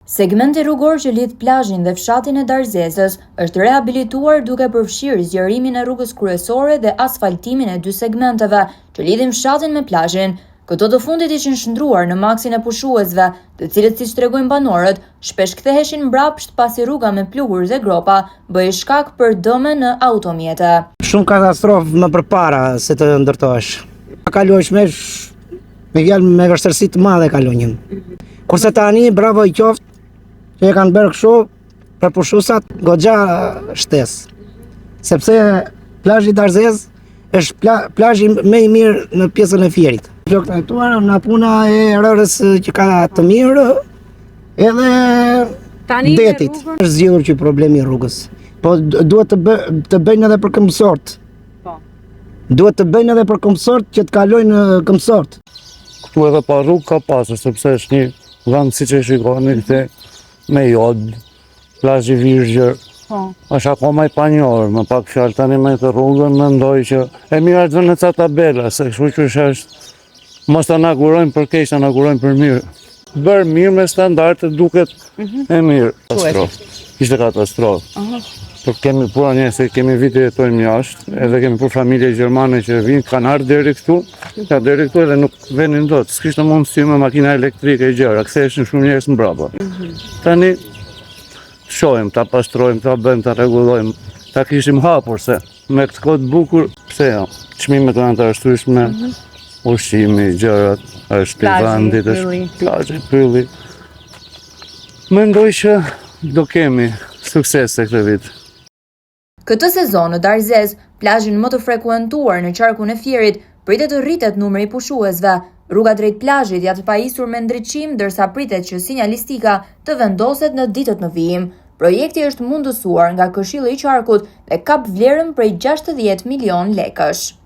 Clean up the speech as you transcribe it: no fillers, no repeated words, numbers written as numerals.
Segmenti rrugor që lidh plazhin dhe fshatin e Darzezës është rehabilituar duke përfshirë zgjerimin e rrugës kryesore dhe asfaltimin e dy segmenteve që lidhin fshatin me plazhin. Këto të fundit ishin shndërruar në makthin e pushuesve, të cilët siç tregojnë banorët, shpesh ktheheshin mbrapsht pasi rruga me pluhur dhe gropa bëhej shkak për dëme në automjete. Shumë katastrofë më përpara se të ndërtohesh. Kalohesh me Me fjalë me vështirësi të madhe kalonim. Kurse tani, bravo i qoftë, që e kanë bërë kështu për pushusat, goxha shtesë. Sepse plazhi Darzez është pla, plazhi më i mirë në pjesën e Fierit. Plok trajtuar nga puna e rërës që ka të mirë, edhe Tani detit. Është zgjidhur që problemi i rrugës. Po duhet të, bë, të bëjnë edhe për këmbësorët. Po. Duhet të bëjnë edhe për këmbësorët që të kalojnë këmbësorët. Këtu edhe pa rrugë ka pasur, sepse është një vend siç e shikoni këte me jod, plazh i virgjër. Po. Është akoma i panjohur, me pak fjalë tani me të rrugën mendoj që e mira të vënë ca tabela, se kështu që është Mos ta inaugurojmë për keq, ta inaugurojmë për mirë. Bërë mirë me standarde duket mhm. e mirë. Katastrofë. Ishte katastrofë. Po kemi pura një se kemi vite jetojmë jashtë, edhe kemi pur familje gjermane që vinë, kanë ardhur deri këtu, ka deri këtu edhe nuk venin dot. S'kishte mundësi me makina elektrike e gjëra, ktheheshin shumë njerëz mbrapa. Mhm. Tani shohim, ta pastrojmë, ta bëjmë, ta rregullojmë, ta kishim hapur se Me këtë kohë të bukur, pse jo? Çmimet janë të arsyeshme, mm -hmm. ushqimi, gjërat, është i vendit, është plazhi, pylli. Mendoj që do kemi sukses këtë vit. Këtë sezon në Darzez, plazhin më të frekuentuar në qarkun e Fierit, pritet të rritet numri i pushuesve. Rruga drejt plazhit jatë pajisur me ndriçim, ndërsa pritet që sinjalistika të vendoset në ditët në vijim. Projekti është mundësuar nga Këshilli i Qarkut dhe kap vlerën prej 60 milionë lekësh.